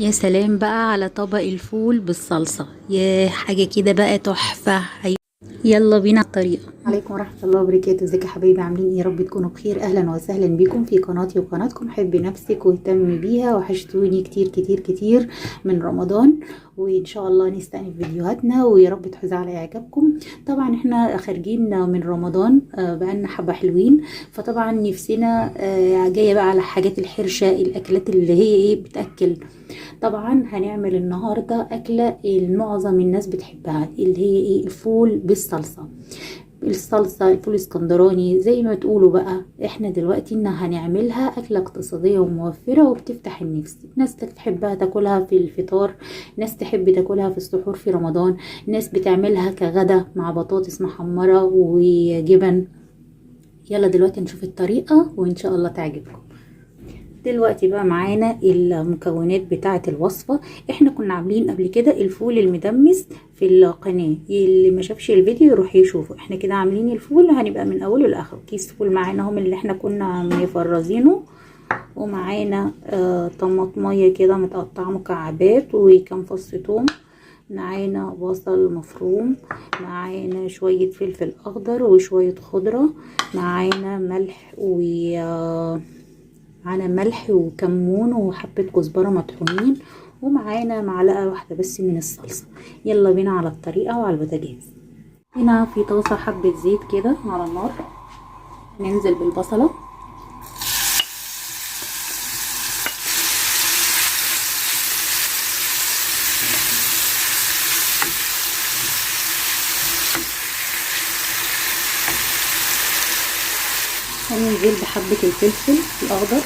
يا سلام بقى على طبق الفول بالصلصة، يا حاجة كده بقى تحفة. يلا بينا الطريقة. عليكم ورحمة الله وبركاته. ازيك يا حبايبي؟ عاملين ايه؟ يا رب تكونوا بخير. اهلا وسهلا بكم في قناتي وقناتكم حب نفسك واهتم بيها. وحشتوني كتير كتير كتير من رمضان، وان شاء الله نستأنف فيديوهاتنا ويا رب تحوز على اعجابكم. طبعا احنا خارجين من رمضان بقالنا حبة حلوين، فطبعا نفسنا جاية بقى على حاجات الحرشة، الاكلات اللي هي ايه بتأكل. طبعا هنعمل النهاردة اكلة معظم الناس بتحبها، اللي هي ايه؟ الفول بالصلصة. الصلصة، الفول الاسكندراني زي ما تقولوا بقى. احنا دلوقتي ان هنعملها اكلة اقتصادية وموفرة وبتفتح النفس. ناس تحبها تاكلها في الفطار، ناس تحب تاكلها في السحور في رمضان، ناس بتعملها كغدا مع بطاطس محمرة وجبن. يلا دلوقتي نشوف الطريقة وان شاء الله تعجبكم. دلوقتي بقى معانا المكونات بتاعة الوصفة. احنا كنا عاملين قبل كده الفول المدمس في القناة، اللي ما شافش الفيديو يروح يشوفه. احنا كده عاملين الفول هنبقى من اوله لاخره. كيس فول معانا هم اللي احنا كنا مفرزينه، ومعانا طماطمية كده متقطعة مكعبات وكام فص توم، معانا بصل مفروم، معانا شوية فلفل اخضر وشوية خضرة، معانا ملح و معانا ملح وكمون وحبة كزبرة مطحونين، ومعانا معلقة واحدة بس من الصلصة. يلا بينا على الطريقة وعلى البوتاجاز. هنا في طاسة حبة زيت كده على النار، ننزل بالبصلة. هننزل بحبة الفلفل الأخضر،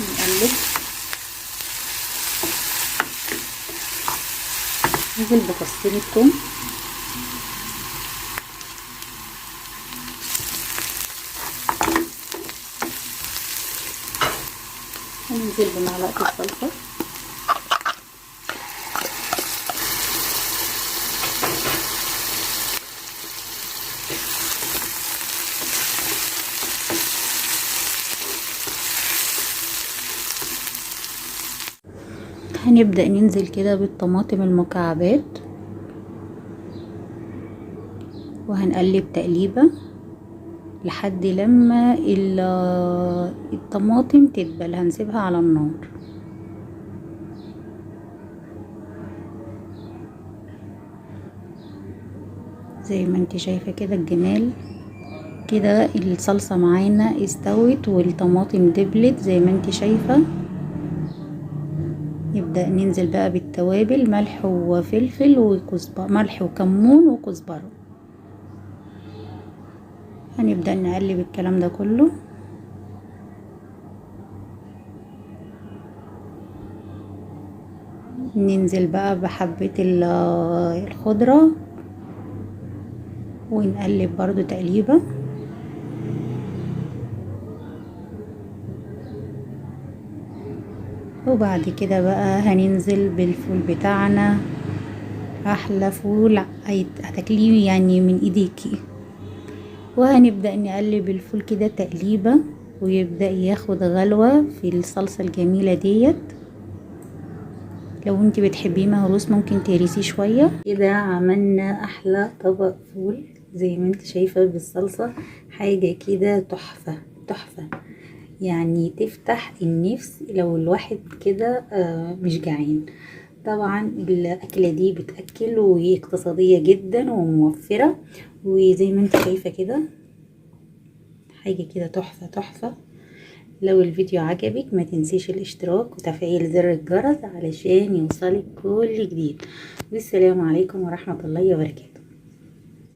نقلب، ننزل بفصين الثوم، هننزل بمعلقة الصلصة، هنبدأ ننزل كده بالطماطم المكعبات وهنقلب تقليبة لحد لما الطماطم تدبل، هنسيبها على النار. زي ما انت شايفة كده الجمال كده، الصلصة معانا استوت والطماطم دبلت زي ما انت شايفة. نبدأ ننزل بقى بالتوابل، ملح وفلفل وكزبرة، ملح وكمون وكزبرة. هنبدأ نقلب الكلام ده كله. ننزل بقى بحبة الخضرة ونقلب برضو تقليبة. وبعد كده بقى هننزل بالفول بتاعنا، احلى فول هتاكليه يعني من ايديكي. وهنبدأ نقلب الفول كده تقليبة ويبدأ ياخد غلوة في الصلصة الجميلة ديت. لو انت بتحبيه مهروس ممكن تهرسيه شوية. كده عملنا احلى طبق فول زي ما انت شايفة بالصلصة، حاجة كده تحفة تحفة، يعني تفتح النفس لو الواحد كده مش جعان. طبعا الاكلة دي بتأكل وهي اقتصادية جدا وموفرة، وزي ما انت شايفة كده حاجة كده تحفة تحفة. لو الفيديو عجبك ما تنسيش الاشتراك وتفعيل زر الجرس علشان يوصلك كل جديد. والسلام عليكم ورحمة الله وبركاته.